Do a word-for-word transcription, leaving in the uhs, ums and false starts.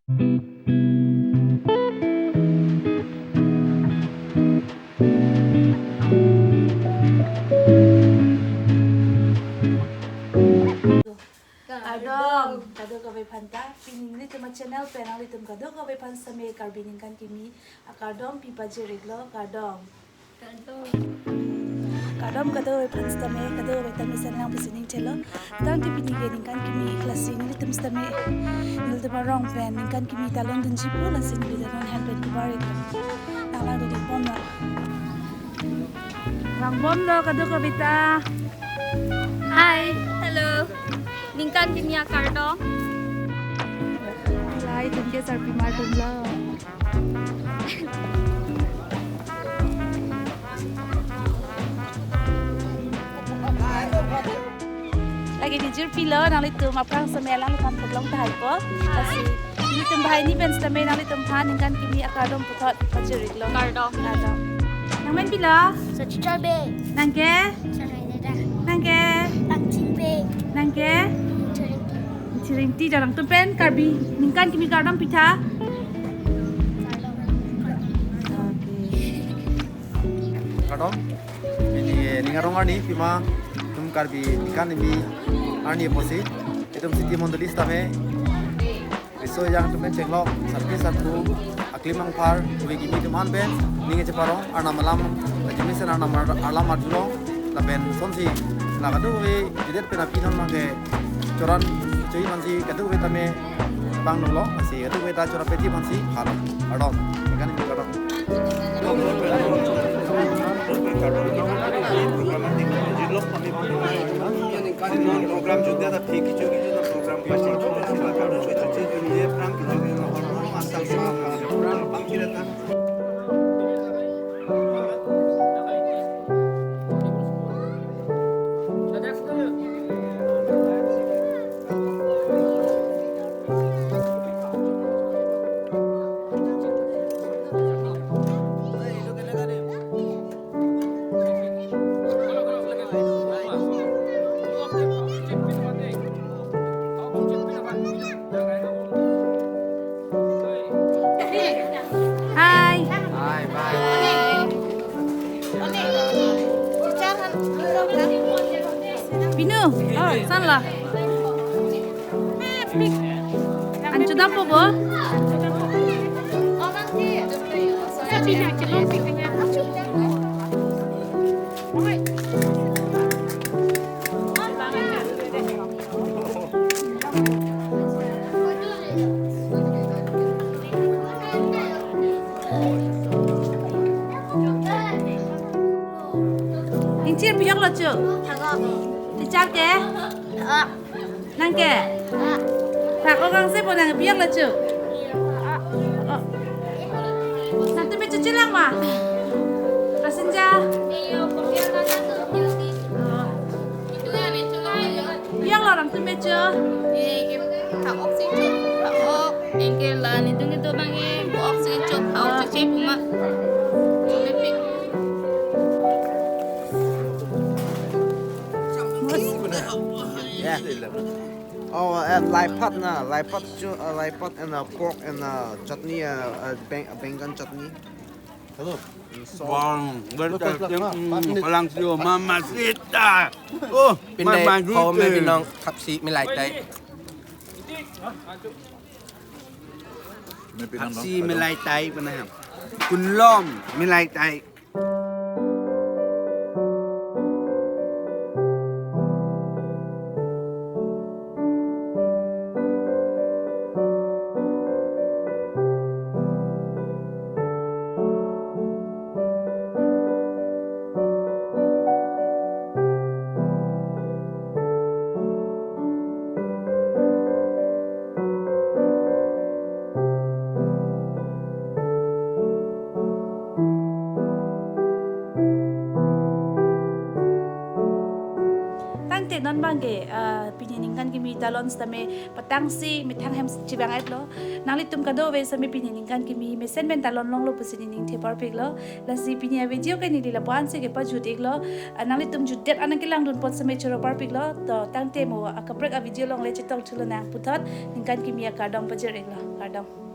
Kardom, kadokave aphanta, pini nelitum a-channel pen nanglitum kadokave aphan sitame Karbi ningkan kimi akardom pi pajir-iklo, kardom. Kardom. Kardom kadokave aphan sitame, kadokave tame senang pusi ning chelo. Tangte pini ke ningkan kimi klasi nelitum sitame, nelitum arong pen ningkan kimi ta longdunji pu, lasi neli ta non han pen kebar-ik. Nang langdun-ik bomlo. Vang bomlo kadokave ta. Hi. Hello. Ningkan kimi akardom. Lahai atum ke sarpi mardunlo. Lake bijir pilo, nanglitum aphrang sitame alangliphan theklong tahai ko. Lasi nelitum banghini pen sitame nanglitum aphan ningkan kimi akardom puthot pajir-iklo. Kardom. Kardom. Nangmen pilo? Sachichar Bey. Nang ke? Sanai Deda. Nang ke? Tangching Bey. Nang ke? Chiringti. Chiringti, dak nangtum pen Karbi ningkan kimi kardom pitha. Kardom. Kardom. Pini ning arong arni pima itum Karbi ningkan kimi arni apotsi itum siti mondoli sitame riso ejang atum pen chenglok, sarpi sarpo, aklim angphar, kove kimi atum an pen ning cheparong, arnam alam, kachimisen arnam ar-, alam arjulong, lapen sonsi la kadokave jidet pen api non abangke choran choji aphansi kadokave tame bang nolo, lasi kadokave ta chorap peji aphansi halo. Kardom. Ningkan kimi kardom. Program juga tapi kicu kicu na program pasti juga sila kardom, kicu kicu ni program kicu kicu na hormon asal semua program bangkit datang. Hi. Hi, bye. Binu, oh, sanla. An chodampo bo? Ingchir piyok lo chu. Teacher ke? Nang ke? Thak-ok angse po, nang piyok lo chu. Oh. Nangtum me chu chelang ma? Asinja. Oh. Piyok lo nangtum me chu. Thak-ok si chu. Thak-ok. Anke la nelitum ke to abang ke bo-ok si chu. Thak-ok si che puma. Chumepik. Yeah. Oh, uh, lai pat na, lai pat chu, uh, lai pat and, uh, pork and, uh, chutney, uh, uh, bang, uh, bangan chutney. Hello. So, wow, very tasty. Mm, palang siyo, mamacita. Oh, pindai mamacita. Home binong khapsi milai tai. Khapsi milai tai puna ham. Kunlom milai tai. Te non bangke, ah, pini ningkan kimi talon sitame patangsi methang hem chevang-etlo. Nanglitum kadokave sitame pini ningkan kimi mesen pen talon longlo pusi nening the parpiklo. Lasi pini a-video ke neli lapu-ansi kepajut-iklo. Ah, nanglitum jutdet an nangkelangdun apot sitame choro parpiklo. To tangte mo akaprek a-video along le chetong thulonang puthot ningkan kimi akardom pajir-iklo. Kardom.